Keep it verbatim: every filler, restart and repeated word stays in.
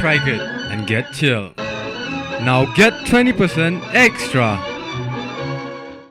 Try it and get chill. Now get twenty percent extra